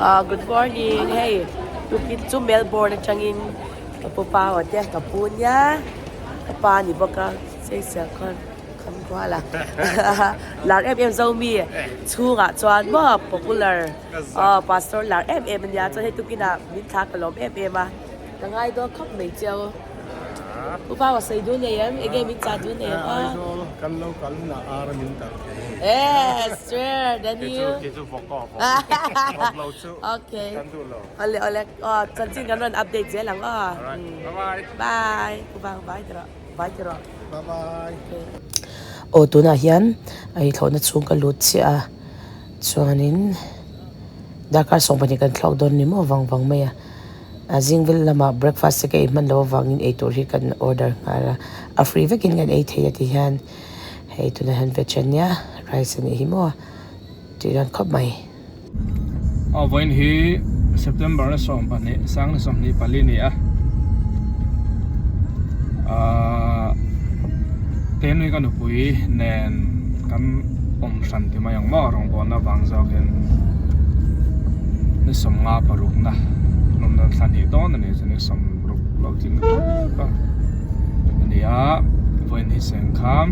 Ah good morning hei tukin chu Melbourne atangin ka pu pa aw te ka pu nia ka pa a ni bawk a sawisel khawn khan kual a lar em em zomi chhungah chuan maw popular aw pastor lar em em a nia chuan hei tukinah min thla ka lawm em em a ka ngai dawn khawp mai chiau. Pu Pau a sawi dun nei em? Enge min chah dun nei em? Aizawl kan lo kal hunah ar a min tal thei. Yes, sure, then you. Kei chu vawk aw vawk. Vawk lo chu kan duh lo. Awle awle aw chanchin kan rawn update zel ang aw. Alright, bye bye. Bye. Pu Pau bye ti rawh. Bye ti rawh. Bye bye. Aw tunah hian a thlawhna chhung ka lut chiah a chuanin darkar 12 kan thlawk dawn ni maw vang vang mai a. A zing vel lamah breakfast te ka ei hman loh avangin eitur hi kan order nghal a, a free vekin kan ei thei a ti hian hei tunah hian veg a nia rice a nih hi maw tih dawn khawp mai. Aw vawiin hi September a 12 sang ni 24 ni a ahh tenui ka nupui nen kan awm hran ti mai ang maw rawngbawlna vang zawk hian ni 56 na nawmna thla hnih dawn a ni chu ni 60 lo tling tep a a ni a vawiin hi sengkham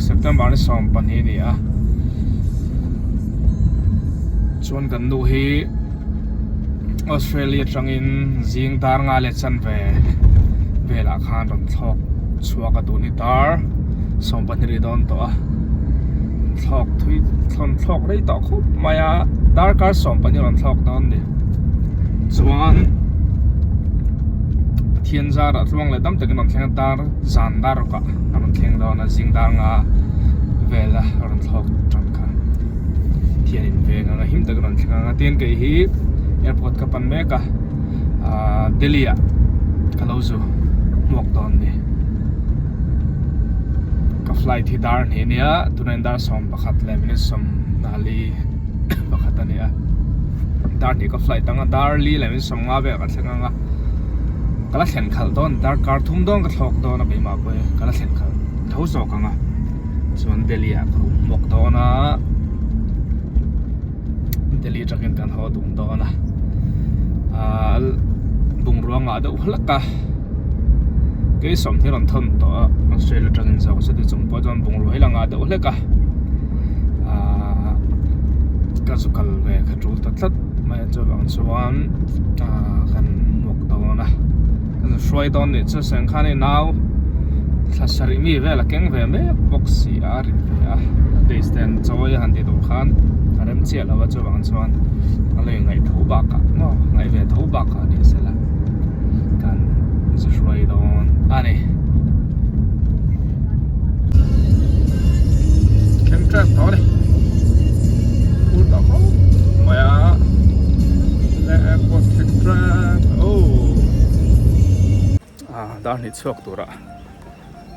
September ni 12 a ni a chuan kan nu hi Australia atangin zing dar nga leh chanve velah khan rawn thlawk chhuak a tun hi dar 12 ri dawn tawh a thlawk thui thlawn thlawk rei tawh khawp mai a darkar 12 rawn thlawk dawn a ni chuan Pathian zarah tluang leh dam takin rawn thleng a dar zan dar rawkah a rawn thleng dawn a zing dar nga vela rawn thlawk tan kha Pathian in veng anga him takin rawn thleng anga tin kei hi airport ka pan mek a ahh Delhi ah ka lo zu hmuak dawn a ni ka flight hi dar hnih a nia tunah hian dar 11 leh minute 41 a ni a dar hnih ka flight anga dar li leh minute 15 vel ka thleng anga ka la thlen khalh dawn darkar thum dawn ka thlawk dawn a keimah pawh hi ka la thlen khalh tho zawk ang a chuan Delhi ah ka lo hmuak dawn a Delhi atangin kan haw dun dawn a ahh bungrua ngah deuh hlek a kei sawmhnih rawn thawn tawh a Australia atangin zawk chuti chung pawh chuan bungrua hi la ngah deuh hlek a ahh ka zu kal ve kha tul ta tlat mai a chuvang chuan ahh kan hmuak dawn a kan hruai dawn nih chu sengkhan hi nau thla sarih mi vel a keng ve mek bawk si a a rit ve a base te an chawi a han ti duh khan a rem chiah lo a chuvang chuan a lo ingaih tho bakah maw ngaih ve tho bakah ni sela kan zu hruai dawn a ni. Thleng tep tawh a ni phur tawh khawp mai a le airport thleng tep oh ah dar hnih chhuak turah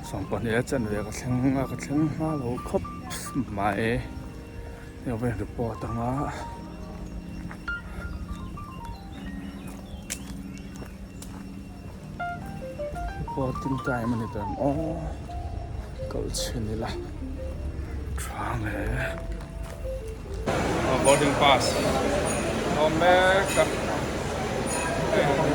12 a chanve ka thleng a ka thleng hma lo khawp mai hei a report anga. Reporting time a ni tawh em aw kal chhin ila tha nge boarding pass a awm mek a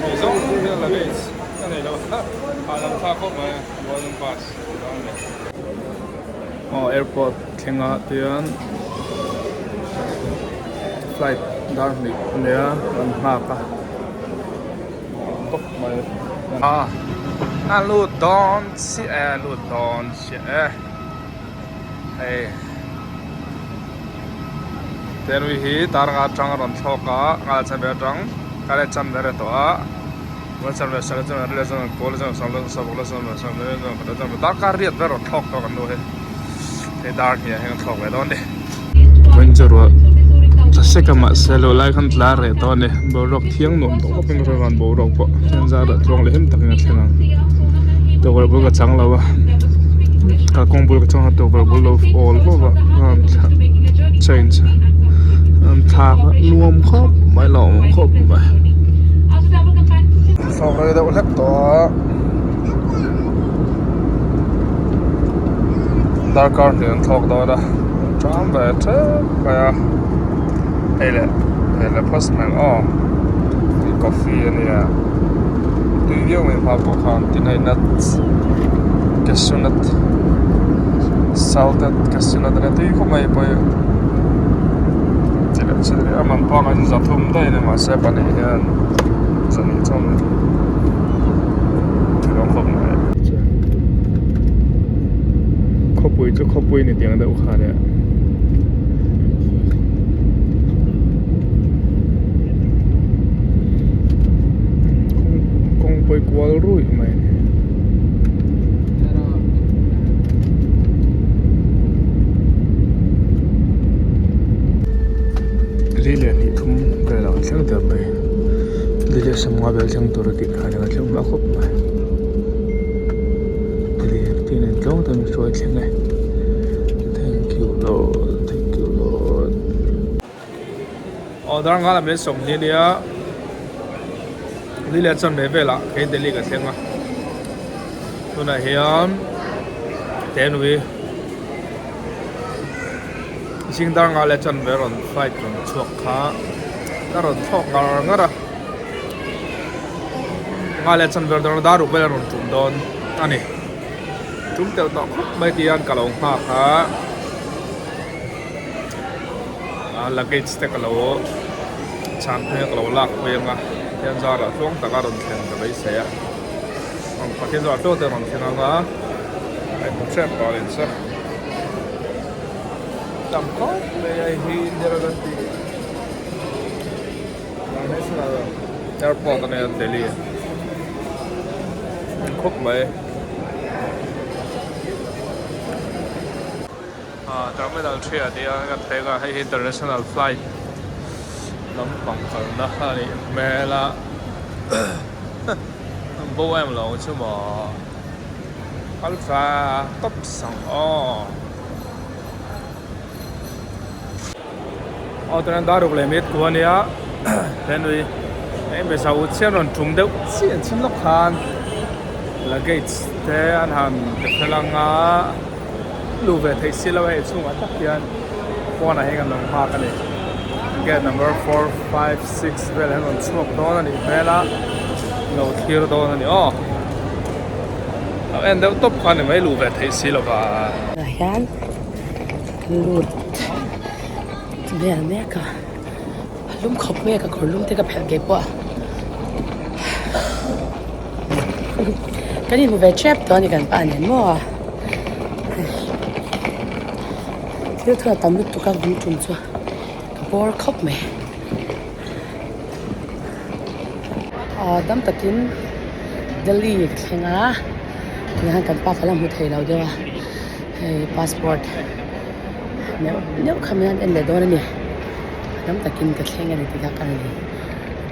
hei zawng hian luggage a nei lo a hahdam thlak khawp mai a boarding pass a awm a ni aw airport thlengah tian flight dar hnih a nia an nghak a. Tawp mai a a lut dawn chiah e lut dawn chiah e hei terui hi tar nga atang a rawn thlawk a ngal chanve atang ka le chanve re tawh a ngal chanve sal chanve le chanve pawl chanve sawm le sawm le sawm le sawm le sawm le darkar riat vel rawn thlawk tawh kan nu hi hei dar hnih ah hian a thlawk ve dawn a ni. Venture tla sek a mahse lo lai khan tla reh tawh a ni boruak thiang nuam tawh khawp in ka hria van boruak pawh hian zar ah tluang leh hlim takin a thleng ang tukverh bul ka chang lo a kalkawng bul ka chang a tukverh bul lo awl vauh a change a an thlak a nuam khawp mai lo awm khawp mai. Thlawk rei deuh hlek tawh a darkar hnih an thlawk dawn a ṭam ve ṭep mai a hei le Ve leh phawt hmel aw hei coffee a nia tui viau mai hma pawh khan tin hei nuts cashew nut salted cashew nut a nia tui khawp mai pawh chi leh chi leh a man pawh an zathum daih a ni mahse pahnih hian zahnih chuan tui dawn khawp mai. Khawpui chu khawpui ni tiang deuh kha nia. Kawngpui kual ruih mai a ni. Li leh hnih thum vel ah an thleng der mai. Li leh sawmnga vel thleng tur a tih kha nia a thleng hma khawp mai. Tin an tlawng ta mi hruai thleng e. Thank you Lord, thank you Lord. Aw darnga lam leh sawmhnih nia li leh chanve velah kei Delhi ka thleng a tunah hian tenui zing darnga leh chanve rawn flight rawn chhuak kha ka rawn thlawk ngar ngar a nga leh chanve dawn dar ruk vel a rawn tum dawn a ni. Tum telh tawh khawp mai tihian ka lo nghak a a luggage te ka lo chhan phei a ka lo lak phei ang a tihian zarah tluang taka rawn thlen ka beisei a ang pathian zarah tluang te rawn thleng ang a a inhmu hrep tawh a ni chu tam khawp mai a hei hi Indira Gandhi International Airport a nia Delhi khawp mai. Ah terminal 3 ah nia kan thleng a hei hi international flight lampang kalna a nih hmel a an bo em lo chu maw alpha tawp sang aw. Aw tunah dar ruk leh mit ku a nia henui heng pawisa u chian rawn tum deuh chiah an chhun lawk khan luggage te an han pe fel ang a luh ve theih si lo hei chhungah tak hian pawnah hian kan lo nghak a ni gate number 4 5 6 vel hian rawn chhuak dawn a nih hmel a lo thlir dawn a ni aw lo en deuh tawp kha a ni mai luh ve theih si lo va. Tah hian. Lut vel mek a a lum khawp mai a ka kawr lum te ka phelh kei pawh kan inhmu ve tep tawh a ni kan pa nen maw thil thua tam lutuk a vun tum chu ka bawr khawp mai ah tam takin Delhi ka thleng a tunah hian kan pa ka la hmu thei lo deuh a. Hei passport neuh neuh kha min han en leh dawn a ni tam takin ka thleng a ni tih kha ka ni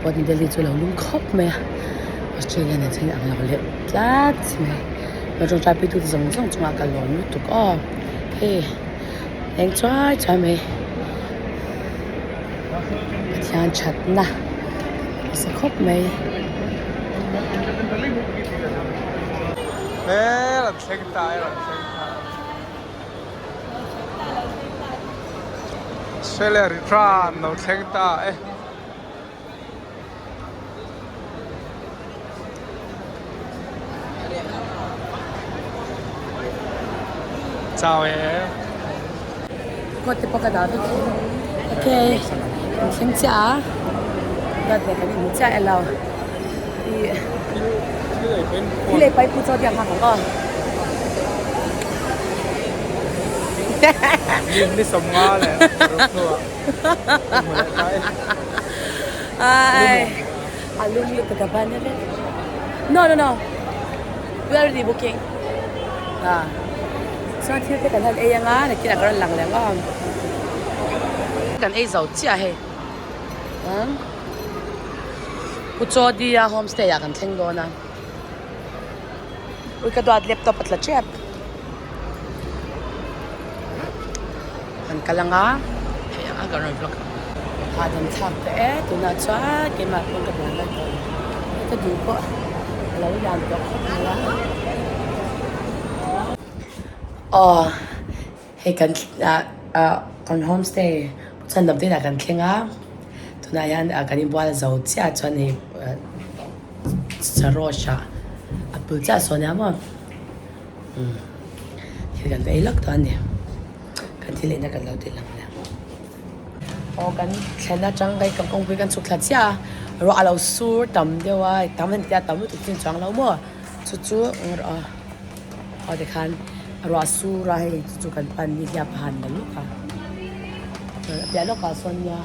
pawt Delhi chu lo lum khawp mai a Australia nen chuan ang lo leh tlat mai ka tawngtai pui tute zawng zawng chungah ka lawm lutuk aw hei eng chuai chuai mai Pathian thatna nasa khawp mai. Thleng ta e rawn thleng ta. Australia return lo thleng ta e. Chau e. Kawt te pawh ka dah vek. Okay, kan thleng chiah a. Dawt ve kan inhmu chiah e lo. Thil ei pai pu chaw diak hak ang aw. Ni sawmnga leh paruk hnuah hmu leh ta e. Ai, a lum lutuk a ban a vek. No, no, no. We are already booking. Ah. Chuan thil te kan han ei anga, nakinah ka rawn lang leh ang aw. Kan ei zo chiah hei. Pu Chawdia homestay ah kan thleng dawn a, ui ka duat laptop a tla tep, kan kal ang a, hei ang a kan rawn vlog ang, hahdam thlak ta e tunah chuan keimah pawn ka buai mai tawh lo, ka duh pawh a lo lian tawh khawp mai a, aw hei kan ah kan homestay Pu Chhandam te inah kan thleng a. Tunah hian kan inbual zo chiah chuan hei Sarosh ah a pul chiah sawn nia maw umm thil kan va ei lawk tawh a ni kan thil eina kan lo ti lang leh aw kan thlen atang hei kan kawngpui kan chhuk thla chiah a ruah a lo sur tam deuh a tam han tia tam lutuk chin chuang lo maw chu chu aw aw tikhan ruah sur a hei chu chu kan pan ni hiap a han la lawk a a piah lawkah sawn nia.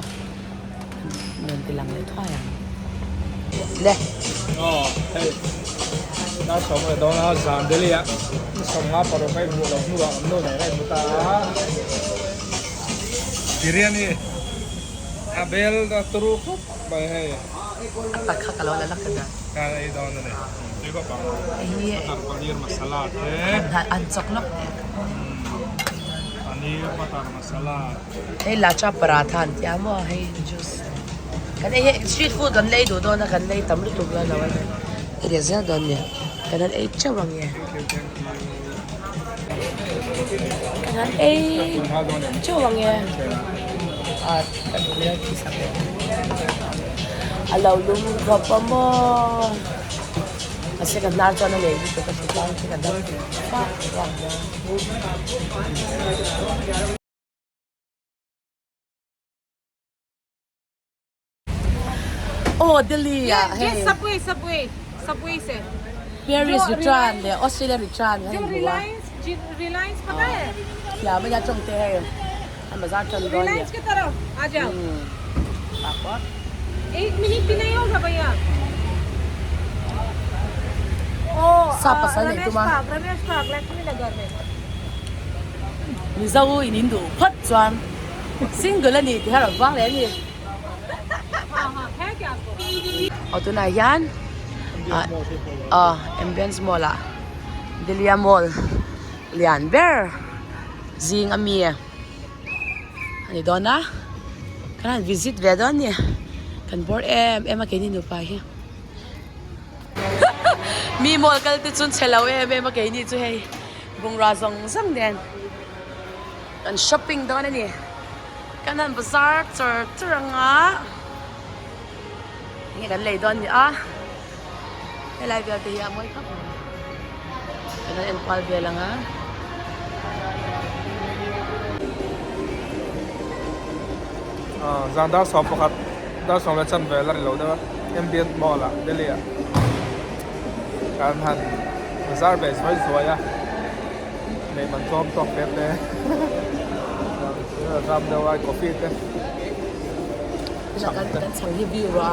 Rawn ti lang leh thuai ang. Le. Aw, hei. Dar sawm leh dawn a, zan Delhi ah ni 50 paruk a inhmuh loh hnuah kan nu nen a inhmu ta a. Biryani a bel a turu khawp mai hei. A tak kha ka lo la lak a nia. Ka ei dawn a ni. Tui khawp ang. Butter paneer masala te. An chawk lawk nen. Paneer butter masala. Hei lacha paratha an tia maw hei juice kan ei hi street food kan lei duh dawn a kan lei tam lutuk lo lo a ni i leh zel dawn nia kan han ei teuh ang e kan han ei teuh ang e ah kan hmel khi sak e a lo lum khawp a maw mahse ka hnar chuan a nei lutuk a hritlang khi ka dam fak fak a. Aw Delhi ah hei. Subway subway subway se. Paris return leh Australia return kan inhmu a. Reliance Reliance pata hai. Thiam a nia tawng te hei an bazar tan dawn nia. Reliance ke taraf aa jao. Ek minute bhi nahi hoga bhaiya. Sap pasal nei tum a. Ramesh Park Ramesh Park Lakshmi Nagar mein. Mizo in in duh phawt chuan single a ni tih a rawn vang leh a ni. Aw tunah hian ah ambience mall ah Delhi mall lian ber zing a mi a ni dawn a kan han visit ve dawn a ni kan bawr em em a keini nupa hi. Mi mall kal te chu chhe lo em em a keini chu hei. Bungrua zawng zawng nen kan shopping dawn a ni. Kan han bazar char char ang a, enge kan lei dawn ni a, helai vel te hi a mawi khawp mai. Kan han enkual vel ang a. Zan dar 11 dar 10 leh chanve la ri lo deuh a, Ambient Mall ah Delhi ah. Kan han bazar ve zuai zuai a, neih man tlawm tawk te te ram deuh a coffee te chhang te. Kan chhang hi view a,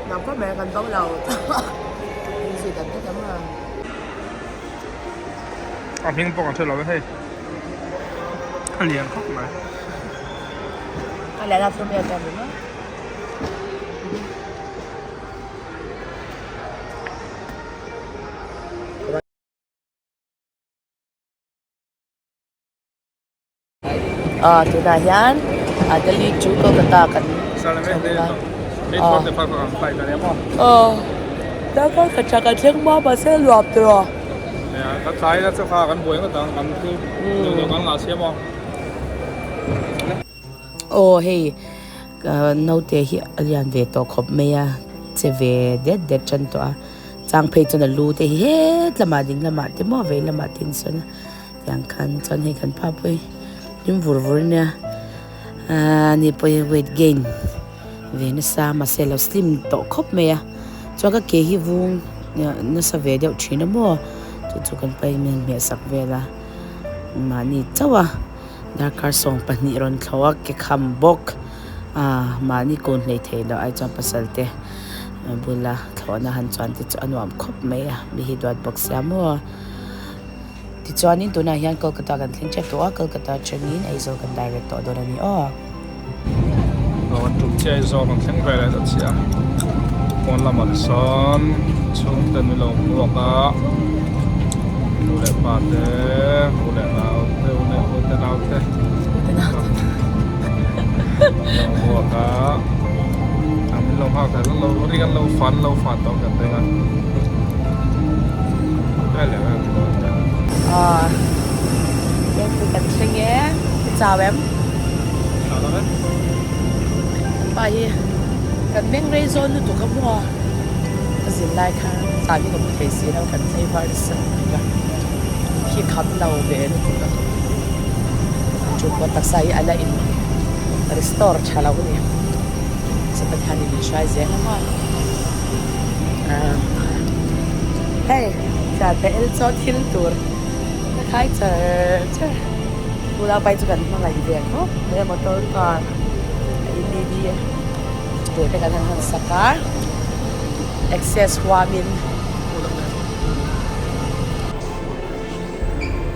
nang pawh mai kan bo lo in zui dan vek ang a. A hming pawh kan hre lo e hei, a lian khawp mai. A lian a thum em em ringawt. Ah tunah hian ah Delhi to Kolkata kan thleng a ah aw darkar khat tha kan thleng hma mahse a nuam tawh aw hei. Naute hi a lian ve tawh khawp mai a, che ve det det tan tawh a, chang phei chuan a lu te hi het lamah ding lamah te maw vei lamah te in sawn a, tiang khan chuan hei kan pa pawh hi hlim vur vur a nia, ahh ani pawh hi weight gain ve nasa mahse a lo slim tawh khawp mai a, chuan ka ke hi vung nasa ve deuh thin a maw chu chu kan pa in min han hmeh sak vel a mahni chauh a. Darkar 12 rawn thlo a, ke kham bawk a, mahni kun hlei thei loh ai chuan pasal te bula thlawhna han chuan te chu a nuam khawp mai a, mi hi duat bawk sia maw. Tichuanin tunah hian Kolkata kan thleng tep tawh a, Kolkata atangin Aizawl kan direct tawh dawn a ni aw. Rawn tum chiah Aizawl kan thleng ve leh ta chiah a, pawn lamah sawn chhungte an lo hmuak a. Nu leh pa te, u leh nau te, u leh u te nau te lo hmuak a, a min lo nghak thei lo ring an lo fan lo fan tawh kan ring a vel leh vel dawn te. Aw kan thleng e, i chau em? Chau lo e. pa hi kan meng rei zawn lutuk a maw a zin lai khan zan hi ka mu thei si lo kan tlaivar nasa lutuk a khi kham lo ve lutuk a chu pawh taksa hi a la in restore tha lo a ni chu Pathian in min hruai zel a maw hei chhiar pe el chaw thil tur ka khai char char. Tuna bike chu kan hmangaih ve khawp mai a motor car a EPD tur te kan han han sak a access huamin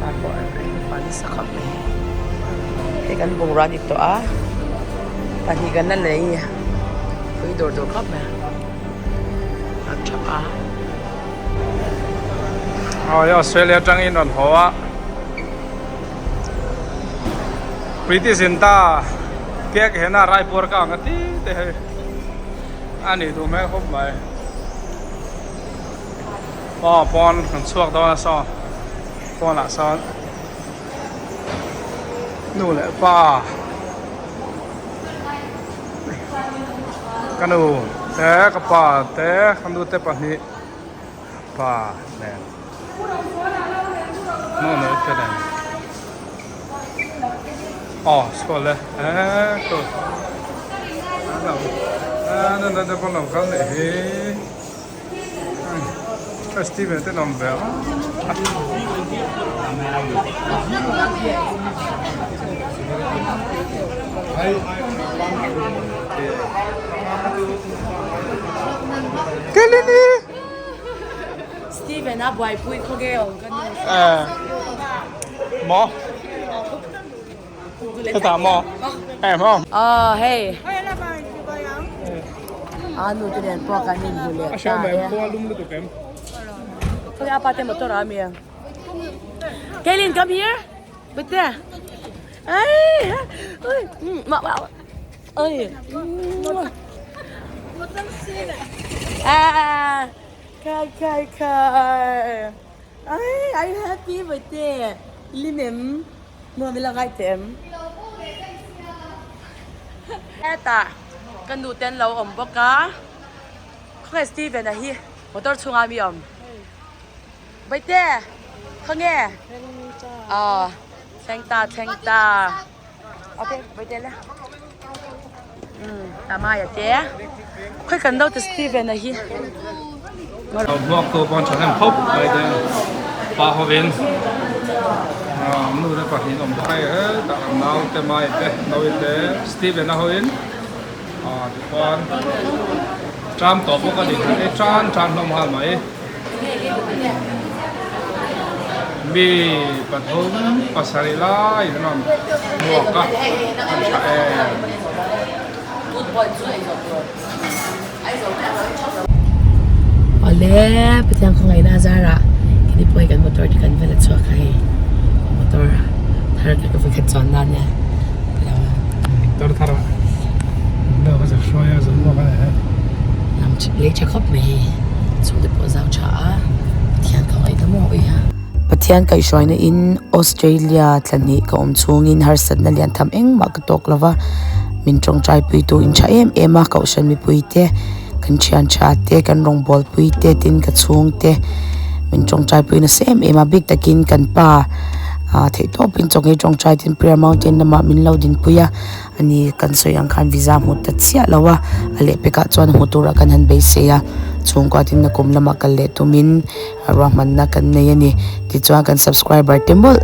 tah pawh a in nasa khawp mai hei kan bungrua a ni tawh a pahnih kan la nei pui dur dur khawp mai a tha a. Aw Australia atangin rawn haw a. Preeti Zinta cake hena Raipur ka ang a ti te hei a nih duh hmel khawp mai aw pawn kan chhuak dawn a saw pawnah sawn nu leh pa ka nu te ka pa te ka nu te pahnih pa nen. 哦，错了，哎，对，啊，那那那帮老干的，嘿，哎，Steven 在那边啊。给你你。 Steven a buaipui khaw nge awm ka nu. Eh. Maw? Ka ta maw? Eh maw? Aw hei. A nu te nen pawh kan inhmu leh ta e. Khua lum lutuk em? Khawnge a pa te motor ah a mi a? Kaylin come here. Bute. Ai. Ui. Mah mah. Oi. Ah. Kai kai kai ai are you happy bawihte lim em nuam ila ngai teh em hetah ka nu te an lo awm bawk a khawnge Steven a hi motor chhungah mi awm bawihte khawnge aw thleng ta thleng ta okay bawihte le umm Tamaya te khawi kan lo ti Steven a hi. Hmuak tu pawn thahnem khawp mai te pa hovin nu te pahnih an awm bawk a hei hetah an nau te mai te naui te Steven a hoin tichuan tram tawh bawk a ni hei tan tan hlawm nghal mai mi pathum pasarih lai an rawn hmuak a an tha em. Awle Pathian khawngaihna a zarah kini pawh hi kan motor te kan vel a chhuak a hei motor thar ka ka vawikhat chuan nan nia Motor thar a Lam lei tha khawp mai hei chhung te pawh zau tha a Pathian khawngaihna maw awih a. Pathian kaihhruaina in Australia tla hnih ka awm chhungin harsatna lian tham engmah ka tawk lova min tawngtai pui tu in tha em em a kohhran mipui te kan thian tha te kan rawngbawl pui te tin ka chhung te min tawngtai pui nasa em em a bik takin kan pa ah theih tawpin chawngei tawngtai tin prayer mountain lamah min lo dinpui a. Ani kan sawi ang khan visa hmu ta chiah lo a, a lehpekah chuan hmu turah kan han beisei a, chhungkua tin na kum lamah kal leh tumin ruahmanna kan nei a ni. Tichuan kan subscriber te mawlh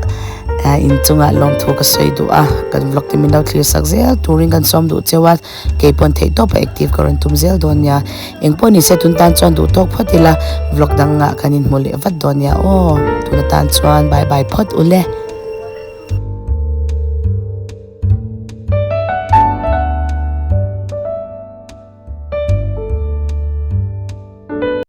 eh inchungah lawmthu ka sawi duh a, kan vlog te min lo thlir sak zel turin kan sawm duh cheu a, keipawn theihtawpa active ka rawn tum zel dawn nia. Engpawh ni se tun tan chuan duh tawk phawt ila vlog dangah kan inhmu leh vat dawn nia aw, tun atan chuan bye bye phawt ule.